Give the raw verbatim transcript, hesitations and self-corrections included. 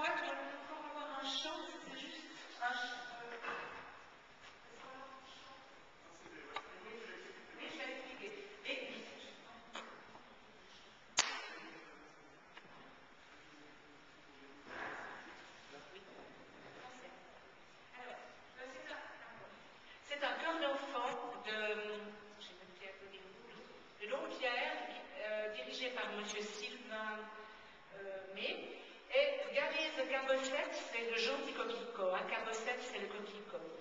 Pour avoir un chant, c'est juste un chant. Oui, je vais expliquer. Mais Alors, euh, c'est un, c'est un chœur d'enfants de, j'ai noté à côté de vous, de Longpierre, euh, dirigé par monsieur Sylvain, euh, May. Et Garez Cabossette, c'est le gentil coquelicot, hein, Cabossette, c'est le coquelicot.